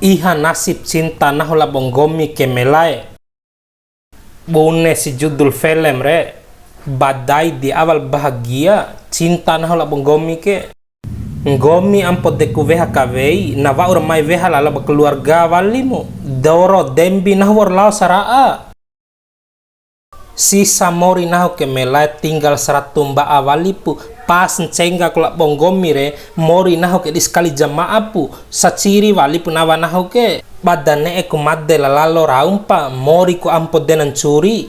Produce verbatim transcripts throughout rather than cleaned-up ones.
Iha nasib cinta nahu labo nggomi ke Mela e. Bune si judul film re, badai di awal bahagia, cinta nahu labo nggomi ke. Nggomi ampo de ku weha kawei, na wa'ur mai weha lalo ba keluarga walimu. Doro dembi nahu wa'ur lao sara'a. Sisa mori nahu ke Mela e tinggal saratu mba'a walipu, pas ncengga ku labo nggomi re, mori nahu ke di sakali jama'a pu, saciri walipu nawa nahu ke, bada ne'e ku made lalalo raumpa, mori ku ampo de na ncuri,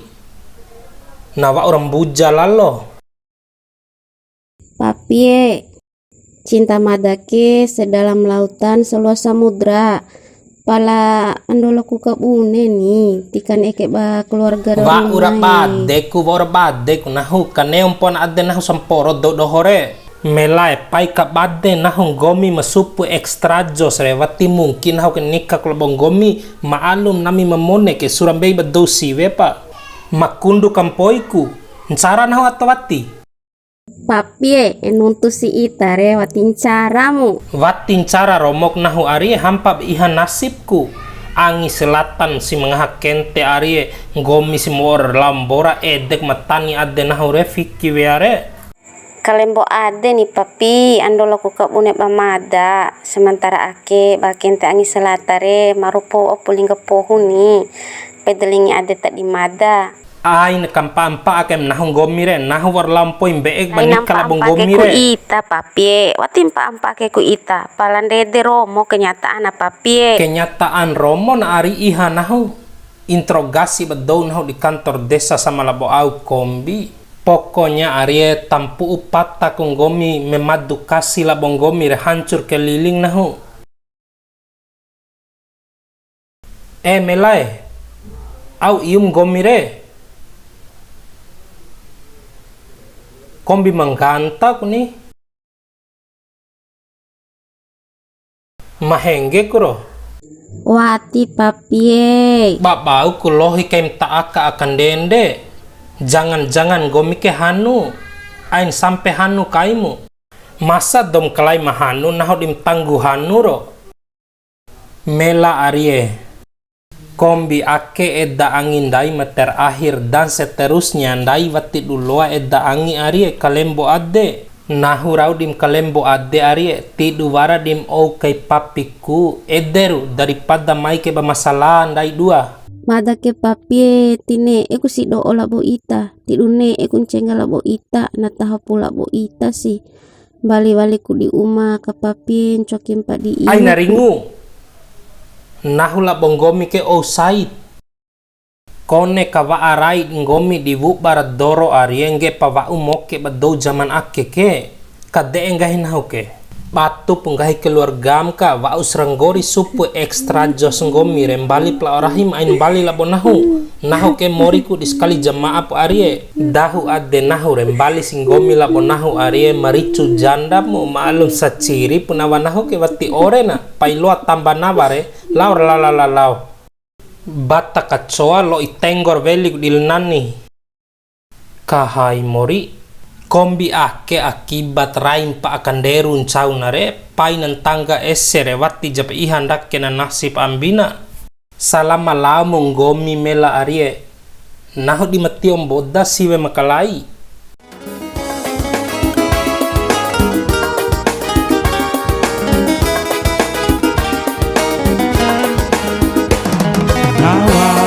na wa'ura mbuja lalo. Papie, cinta mada ke sedalam lautan seluas samudra. Pala ando loku kabune ni, tikan eke ba keluarga. Wa'ura badeku, wa'ura badeku nahu, kaneompon ade nahu samporo dou doho re. Mela e, pai ka bade nahu nggomi ma supu extra jos re, wati mungkin nahu ke nika ku labo nggomi, ma'alum nami ma mone ke sura mbei ba dou siwe pa. Ma kundu kampoiku, ncara nahu ato wati. Papie, e nuntu si ita re wati ncaramu. Wati ncara romok nahu arie, hampa ba iha nasibku. Angi selatan si mangaha kente arie, nggomi si mor lao mbora, edek matani ade nahu re fiki wea re. Kalembo ade ni papi, ando loku kabune ba mada, sementara ake ba kente angi selatan re, marupo opu lingga pohu ni, pedelingi ade ta di mada. Aina kampa-ampa ake nahu nggomi re, nahu wa'ur lao mpoi mbe'e ba nika labo nggomi re. Ku ita, papie. Wati mpa-ampa ake ku ita. Pala ndede romo kenyataan na, papie. Kenyataan romo na ari iha nahu. Interogasi ba dou nahu di kantor desa sama labo au kombi. Pokoknya arie tampu'u pata ku nggomi, memadu kasi labo nggomi re hancur keliling nahu. E Mela e, au ium nggomi re. Kombi ma ngganta ku ni. Ma hengge ku ro. Wati papie. Ba bau ku lohi kaim ta aka aka ndende. Jangan-jangan nggomi ke hanu. Ain sampe hanu kaimu. Masa dou ma kalai ma hanu, nahu di ma tanggu hanu ro. Mela arie. Kombi ake eda angi ndai ma terakhir dan seterusnya, ndai wati du loa eda angi arie, kalembo ade. Nahu rau di ma kalembo ade arie, tidu wara di ma ou kai papiku, ede ru daripada mai ke ba masalah ndai dua. Mada ke papie, ti ne'e ku si do'o labo ita, tidu ne'e ku ncengga labo ita, na taho pu labo ita si. Mbali wali ku di uma ka papie, ncoki mpa di iu. Aina ringu. Nahu labo nggomi ke ou sai. Kone ka wa'a rai nggomi di wuba ra doro arie, ngge'e pa wa'u moke ba dou zaman ake ke. Kade'e nggahi nahu ke. Batu pu nggahi keluargam ka, wa'u saranggori supu extra jos nggomi re, mbali pa lao rahim ain mbali labo nahu. Nahu ke mori ku di sakali jama'a pu arie. Dahu ade nahu re, mbali si nggomi labo nahu arie, maricu janda mu, ma'alum saciri pu nawa nahu ke wati ore na, pai loa tamba nawa re, lao ra lala lalao. Bata kacoa lo'i tenggor weli ku di lenani. Kahai mori, kombi ake akibat rai mpa aka nderu ncau na re, pai na ntangga ese re wati japa iha ndake na nasib ambina. Salama lao mu nggomi Mela arie, nahu di ma tio mboda siwe makalai. Nawa